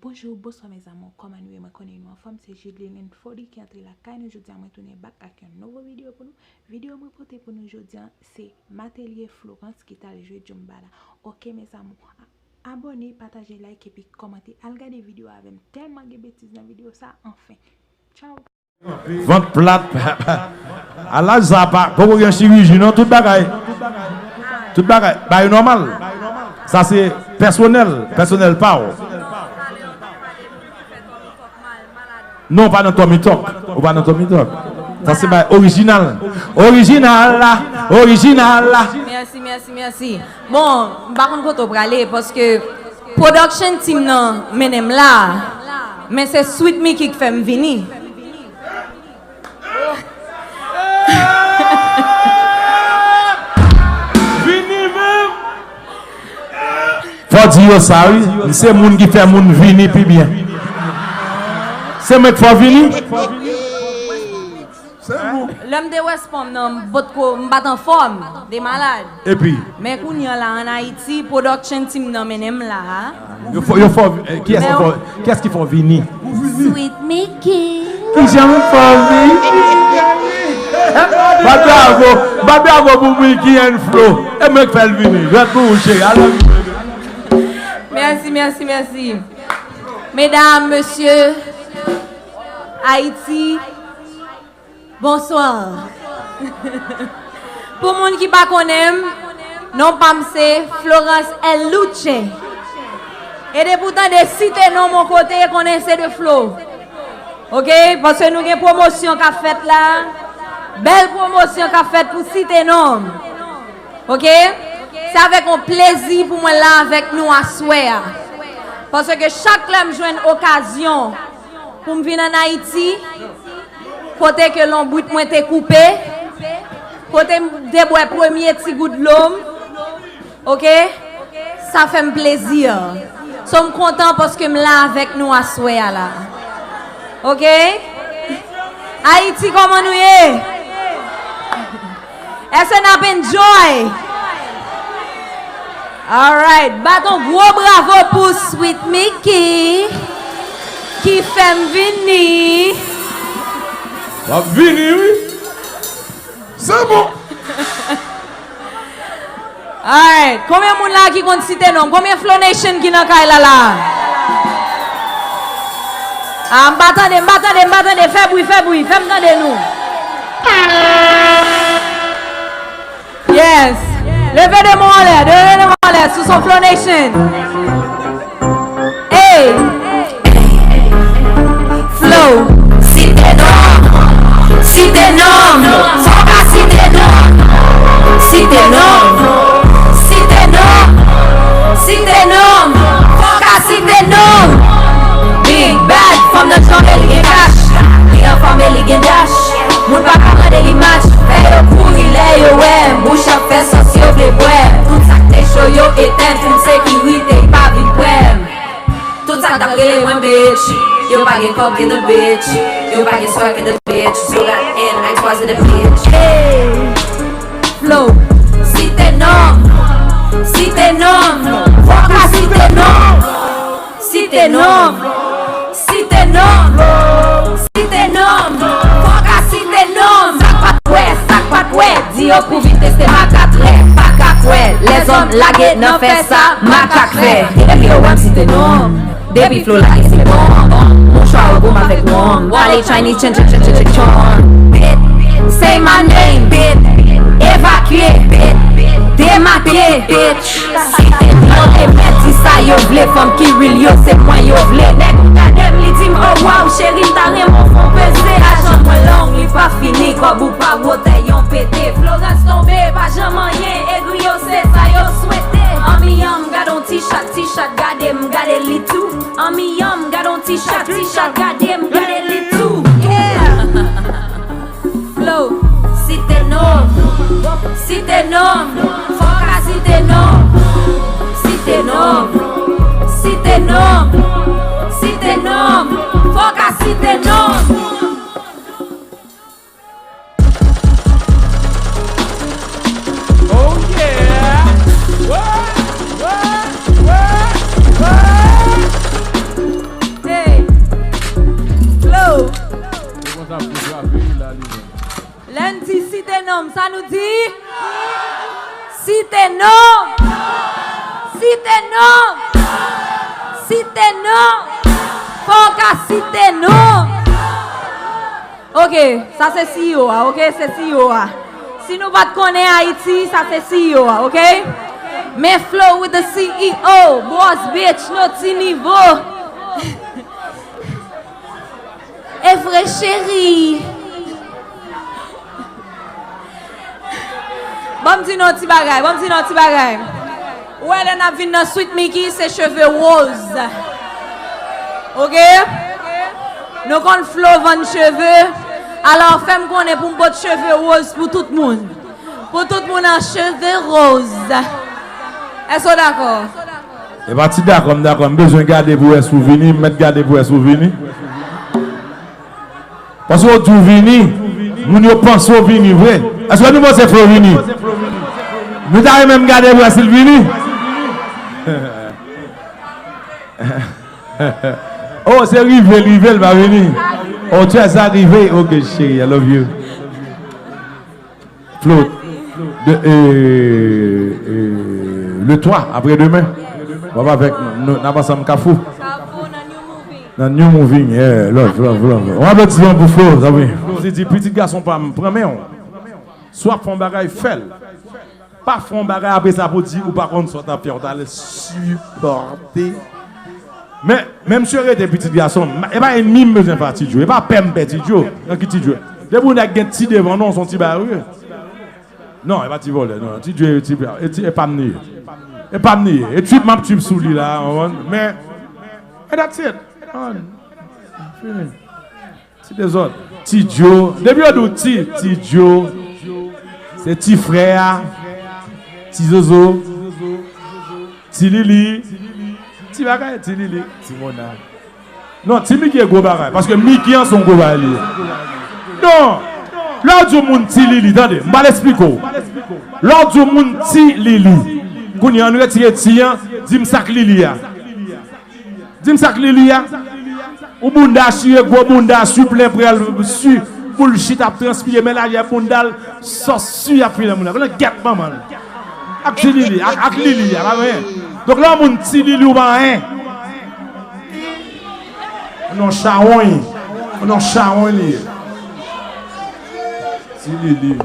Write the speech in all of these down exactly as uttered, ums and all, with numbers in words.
Bonjou, bonswa mes amours, kòman nou ye? Mwen konnen nou anfòm, se Judeline Folly ki antre lakay nou jodi a. Mwen tounen back ak yon nouvo videyo pou nou. Videyo mwen pote pou nou jodi a, se Matelier Florence ki t al jwe Djoumba la. Ok mes amours, a- abòne, pataje, like epi kòmante. Al gade videyo avè m, tèlman gen betiz nan videyo sa, anfen. Tchao. Vant plat. A laj sa pa poko gen chiriji non, tout bagay. Tout bagay ba yo nòmal. Sa se pèsonèl, pèsonèl pa w. Non, ou pa nan Tommy Talk. Ou pa nan Tommy Talk. Sa se bay orijinal. Orijinal la. Orijinal la. Mèsi, mèsi, mèsi. Bon, m pa konn kote w prale paske production team nan mennen m la. Men se Sweet Micky k fè m vini. Fò di yo sa wi, m se moun ki fè moun vini pi byen. Se mwen k fè w vini. Lè m te wè spòm nan m potko m pa t anfòm, de malad. Epi. Men kounye a la ann Ayiti, production team nan mennen m la. Yo fò, yo fò, eh, kiyès ki fò, kiyès ki fò vini? Sweet Micky. Kijan m fò vini? Bat bravo, bat bravo pou Micky and Flo. E mwen k fè l vini. Jwèt pou ou cheri. I love you. Mèsi, mèsi, mèsi. Medam, mesye, Ayiti, bonswa. Pou moun ki pa konnen m, non pa m se Florence El Luche. E depi w tande site non m yon kote, konnen se de Flo. Ok, paske nou gen pwomosyon k ap fèt la. Bèl pwomosyon k ap fèt pou site non m. Ok? Se avèk yon plezi pou mwen la avèk nou aswè a. Paske chak lè m jwenn okazyon pou m vin ann Ayiti, kote ke lonbrit mwen te koupe, kote m te bwè premye ti gout dlo m, ok? Sa fè m plezi. So m kontan paske m la avèk nou aswè a la. Ok? Ayiti, kòman nou ye? Èske n ap enjoy? Alright, bat yon gwo bravo pou Sweet Micky ki fè m vini. W ap vini wi. Se bon. Alright, konbyen moun la ki konn site non m? Konbyen Flow Nation ki nan kay la la? Ah, m pa tande, m pa tande, m pa tande. Fè bri, fè bri, fè m tande nou. Yes. Leve de men w anlè, leve de men w anlè, sou son Flow Nation. Ey. Flow. Site non m. Site non m. Fò w ka site non m. Site non m. Site non m. Site non m. Fò w ka site non m. Big bad, fanm nan chòke li gen kach. Li anfòme li gen dach. Moun pa ka mande li match. Fè yo kouri lè yo wè m. Bouch ap fè sòs yo vle bwè m. Tout sa k te cho yo etèn. Pou m sekirite, y pa vin kwè m. Tout sa k t ap rele mwen bitch. Yo pa gen kòb, get the bitch. Yo pa gen swag, get the bitch. So that and I was in the bitch. Hey. Flow. Site non m. Site non m. Fò w ka site non m. Site non m. Site non m. Site non m. Fò w ka site non m. Sa k pa t kwè, sa k pa t kwè. Di yo kou vin teste makak lè pa ka kwè. Lèzòm lage nan fè sa makak fè. Depi yo wè m site non m. Depi Flow lage se bonm. Mouchwa ou goumen avèk wonm. Wale Chinese chen chen chen chen chen chon. Bit, say my name, bit. Evakye, bit. Demake, bitch. Site non m, e mèt di sa yo vle. Fanm ki real yo, se mwen yo vle. Nèg ou gade m, li di m, oh wow, cheri, m ta renmen w fè w peze. Ajan mwen long, li pa fini, kòb ou pa wotè yon pete. Florence tonbe, pa janm anyen, egri yo se sa yo swete. Anmyanm, gade yon ti chat, ti chat gade m, gade li tou. Anmyanm, gade yon ti chat, ti chat gade m, gade li tou. Yeah! Flow. Site non m. Site non m. Fò w ka site non m. Site non m. Site non m. Site non m. Fò w ka site non m. Oh yeah! What? What? What? What? Sa nou di? Site non! Site non! Site non! Fò w ka site non! Ok, sa se C E O a, ok? Se C E O a. Si nou pa t konnen Ayiti, sa se C E O a, ok? Men Flow with the C E O, boss bitch, no ti nivo. E vre, cheri. Ban m di nou yon ti bagay, ban m di nou yon ti bagay. Ou wè lè n ap vin nan Sweet Mickey, se cheve woz. Ok? Nou konn Flow vann cheve. Alò, fè m konnen pou m pot cheve woz pou tout moun. Pou tout moun an cheve woz. Èske w dakò? E pa ti dakò, m dakò. M bezwen gade pou wè si w vini. M mèt gade pou wè si w vini. Paske w di w vini, moun yo panse w vini vre. Èske nou panse Flow vini? Nou ta renmen m gade pou wè si l vini. Oh, se rive, rive, l pa vini. Oh, tu as arrivé. Ok, chérie, I love you. Flow, de, euh, euh, le twa, apre demen, w ap avèk nou, n ap ansanm Kafou. Kafou nan New Moving. Nan New Moving, yeah, love, love, love. Yon aplodisman pou Flow, zanmi. Flow di, pitit gason pa m, pran men w. Si w ap fè yon bagay, fè l. Pa fè yon bagay apre sa pou di ou pa konn sa w t ap fè, ou t ale sipòte. Men, men misye rete pitit gason m. E pa ènmi m bezwen fè a Ti Djo. E pa pè m pè Ti Djo. Nan ki Ti Djo? Depi yon nèg gen ti devan non, se yon ti bagay ou ye. Non, e pa ti vòlè, non. Ti Djo, ti, e ti, e pa m li ye. E pa m li ye. E trip m ap trip sou li la, w konprann? Men, and that's it. Fini. Ti dezòd. Ti Djo. Depi yo di w Ti, Ti Djo, se ti frè a, Ti Zozo, Ti Lili, ti bagay, Ti Lili, Ti Mona. Non, Ti Miki e gwo bagay, paske Miki an se yon gwo bagay li ye. Non, lè w di yon moun Ti Lili, tande, m pral esplike w. Lè w di yon moun Ti Lili, kounye a, ann retire Ti an, di m sa k Lili a. Di m sa k Lili a. Ou bounda chire, gwo bounda, si plen prèl, si boul chita ap transpire, men lajè bounda l, sòs si ap file bounda. Konnen gèt manman l. Ak Ti Lili, ak, ak Lili a, pa anyen. Donk lè yon moun Ti Lili ou pa anyen. Non chawony. Non chawony li ye. Ti Lili.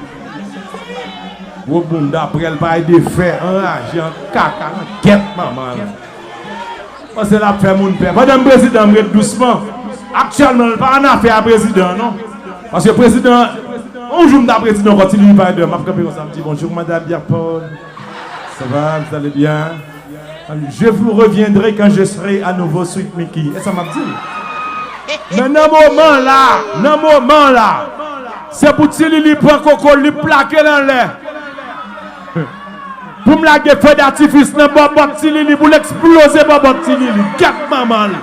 Gwo bounda, prèl parèy de fè, anraje, an kaka, an gèt manman l. Panse l ap fè moun pè. Pandan m prezidan, m ret dousman. Aktyèlman, l pa annafè a prezidan, non. Paske prezidan, yon jou m ta prezidan ankò, Ti Lili parèy de, m ap kanpe konsa, m di, bonjour, madame Pierpont. Ça va, vous allez bien? Je vous reviendrai quand je serai à nouveau Sweet Mickey. E sa m ap di. Men nan moman la, nan moman la, se pou Ti Lili pran koko l, li plake l anlè. Pou m lage feu d'artifice nan bòbòt Ti Lili, pou l eksploze bòbòt Ti Lili. Gèt manman l.